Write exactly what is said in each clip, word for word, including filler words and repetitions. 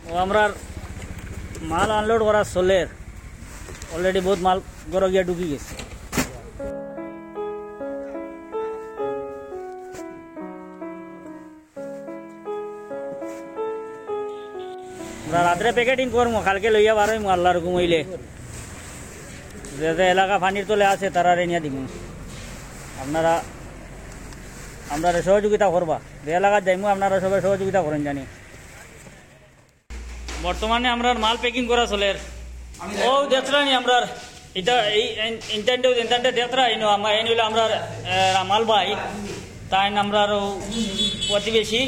তো আমরার মাল আনলোড করা চলের, অলরেডি বউত মাল ঘরো গিয়া ঢুকি গেছে। আমরা রাত্রে প্যাকেটিং করমু, কালকে লইয়া বারইমু আল্লার হুকুম অইলে। যে যে এলাকা পানির তলে আছে, তারারে নিয়া দিমু। আপনারা আমরারে সহযোগিতা করবা, যে এলাকাত যাইমু আপনারা সবে সহযোগিতা করইন জানি। বর্তমানে আমরার মাল প্যাকিং করা চলের। ও দেখরা নি আমরার ইটা, এই ইন-, ইনতানটা, ইনতানটা দেখরা ইনো, আমা-, এইন অইলো আমরার, এ, রামাল ভাই, তাইন আমরার ও প্রতিবেশী,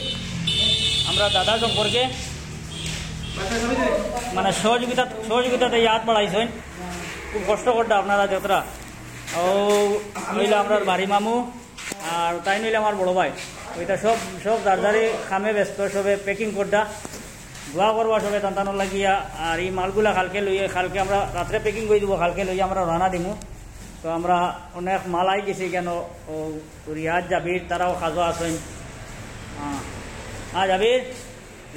আমরার দাদা সম্পর্কে মানে সহযোগিতা, সহযোগিতাত এই আত বাড়াইছইন। খুব কষ্ট কররা আপনারা দেখরা। ও অইলো আমরার বাড়ি মামু, আর তাইন অইলো আমার বড় ভাই। ইটা সব, সব যার যারই কামে ব্যস্ত, সবে প্যাকিং কররা। দোয়া করবা সবে তান তানর লাগিয়া। আর এই মালগুলা কালকে লইয়া, কালকে আমরা রাত্রে প্যাকিং করি দিমু, কালকে লইয়া আমরা রওনা দিমু। তো আমরা অনেক মাল আই গেছে কেন, ও রিয়াজ, জাবির, তারাও কাজো আছইন। হ্যাঁ, হ্যাঁ, জাবির,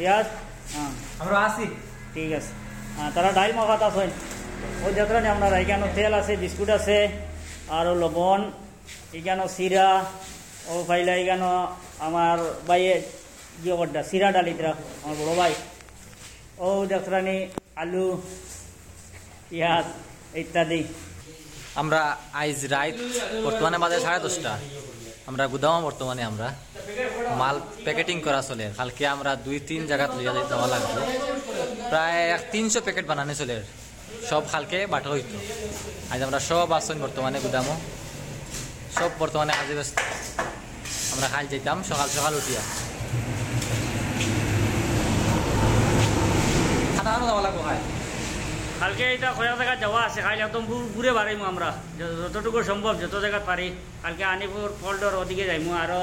রিয়াজ, হ্যাঁ। আমরা আছি। ঠিক আছে। হ্যাঁ, তারা ডাইল মাখাত আছইন। ও দেখরা নি আপনারা, এখানো তেল আছে, বিস্কুট আছে, আরো লবণ, এখানো চিরা, ও পাইলা এখানো আমার ভাইয়ে ইয়ে কররা, চিরা ডালিতরা, আমার বড় ভাই। ও দেখরা নি আলু, পিয়াজ ইত্যাদি। আমরা আইজ রাইত বর্তমানে বাজে সাড়ে দশটা। আমরা গুদামো বর্তমানে আমরা মাল প্যাকেটিং করা চলের। কালকে আমরা দুই তিন জাগাত লইয়া যাই-, যাওয়া লাগবো। প্রায় এক তিনশো প্যাকেট বানানি চলের। সব কালকে বাটা অইতো। আইজ আমরা সব আছইন বর্তমানে গুদামো। সব বর্তমানে কাজে ব্যস্ত। আমরা কাইল যাইতাম সকাল সকাল উঠিয়া। খাতা খানো যাওয়া লাগবো কাইল। কালকে ইটা কয়েক জাগাত যাওয়া আছে, কাইল একদম ঘু-, ঘুরে বাড়াইমু আমরা। য-, যতটুকু সম্ভব, যত জাগাত পারি। কালকে আনিপুর, ফলডর ওদিকে যাইমু, আরো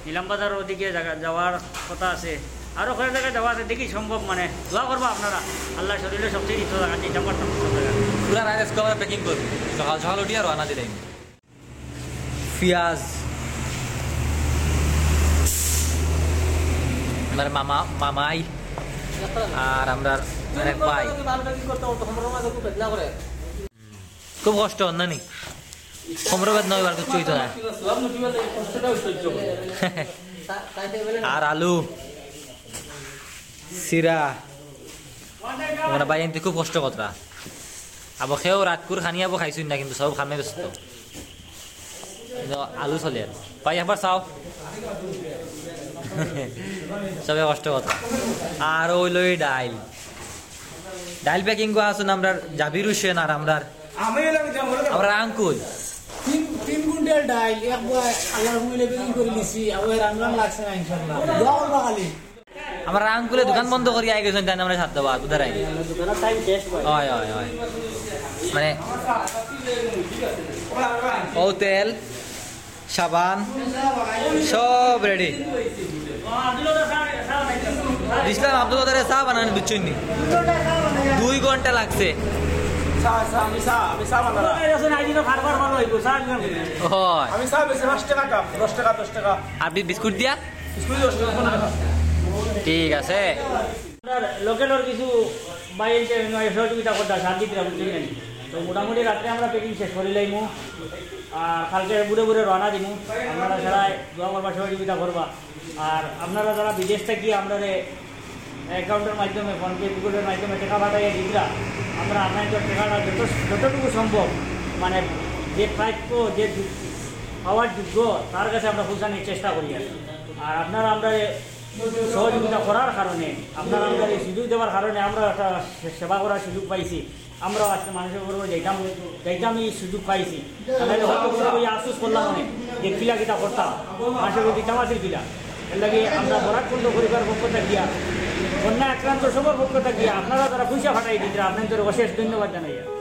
নিলাম বাজার ওদিকে জাগা-, যাওয়ার কথা আছে। আরো কয়েক জাগাত যাওয়া আছে, দেখি সম্ভব মানে। দোয়া করবা আপনারা, আল্লাহ শরীরে শক্তি দিতো, জাগাত যাইতাম পারতাম সব জাগাত। পুরা রাইত আজকে আমরা প্যাকিং করবো, সকাল সকাল উঠিয়া রওনা দিলাম। পিয়াজ, আমার মামা, মামাই, আর আমরার আরেক ভাই। খুব কষ্ট অর না নি? কোমরো বেদনা অইবার কিচ্ছু অইতো না। আর আলু, চিরা, মানে ভাই, এনতে খুব কষ্ট কররা। আবো কেউ রাতকুর খানি আবো খাইছইন না, কিন্তু সব কামে ব্যস্ত। কিন্তু আলু চলের। ভাই, একবার চাও। সবে কষ্ট কররা। আর অইলো এই ডাইল। ডাইল প্যাকিং করা আছইন আমরার জাবির হোসেন আর আমরার, আমি এলাম যে আমরা আমরার আঙ্কুল। তিন, তিন কুইন্টাল ডাইল, একবার আল্লার হুকুমে প্যাকিং করি নিছি, আবার রান রান লাগছে না ইনশাআল্লাহ। দোয়া করবা খালি। আমরার আঙ্কুলে দোকান বন্ধ করি আই গেছইন, তাইন আমরারে সাথ দেওয়া, বুঝারাই। দোকানের টাইম শেষ ভাই। অয়, অয়, অয়। মানে, ও তেল, সাবান, সব রেডি। দিছলাম আব্দুল কাদেরে চা বানানি, বুঝছইন নি? দুই ঘন্টা লাগছে। চা, চা, আমি চা, আমি চা বানালাম। অয়। আমি চা বেশি পাঁচ টাকা কাপ, দশ টাকা, দশ টাকা। আর বি-, বিস্কুট দিয়া? বিস্কুট দশ টাকা, পনেরো টাকা। ঠিক আছে। আমরার লোকালর কিছু ভাই এসে সহযোগিতা কররা, সাত দিতরা, বুঝছইন নি? তো মোটামুটি রাত্রে আমরা প্যাকিং শেষ করিলাইমু। আর কালকে ভোরে ভোরে রওনা দিমু। আপনারা সবাই দোয়া করবা, সহযোগিতা করবা। আর আপনারা যারা বিদেশ থাকি আমরারে অ্যাকাউন্টর মাধ্যমে, PhonePe, Google Pay-র মাধ্যমে টেকা পাঠাইয়া দিতরা, আমরা আপনারার টেকাটা যত, যতটুকু সম্ভব, মানে, যে প্রাপ্য, যে যো-, পাওয়ার যোগ্য, তার কাছে আমরা পৌঁছানির চেষ্টা করি আর কি। আর আপনারা আমরারে সহযোগিতা করার কারণে, আপনারা আমরারে সুযোগ দেওয়ার কারণে আমরা একটা সে-, সেবা করার সুযোগ পাইছি। আমরাও আজকে মানুষর ঘরো যাইতাম, যাইতাম, এই সুযোগ পাইছি। আমরা যখন তখন ওই আফসোস করলাম অনে যে কিলা কিতা করতাম, মানুষর ঘরো দিতাম আছিল কিলা। এর লাগি আমরা বরাক কন্ঠ পরিবার পক্ষ থাকিয়া, বন্যা আক্রান্ত সবর পক্ষ থাকিয়া, আপনারা যারা পয়সা পাঠাই দিতরা, আপনারারে অশেষ ধন্যবাদ জানাইয়ার।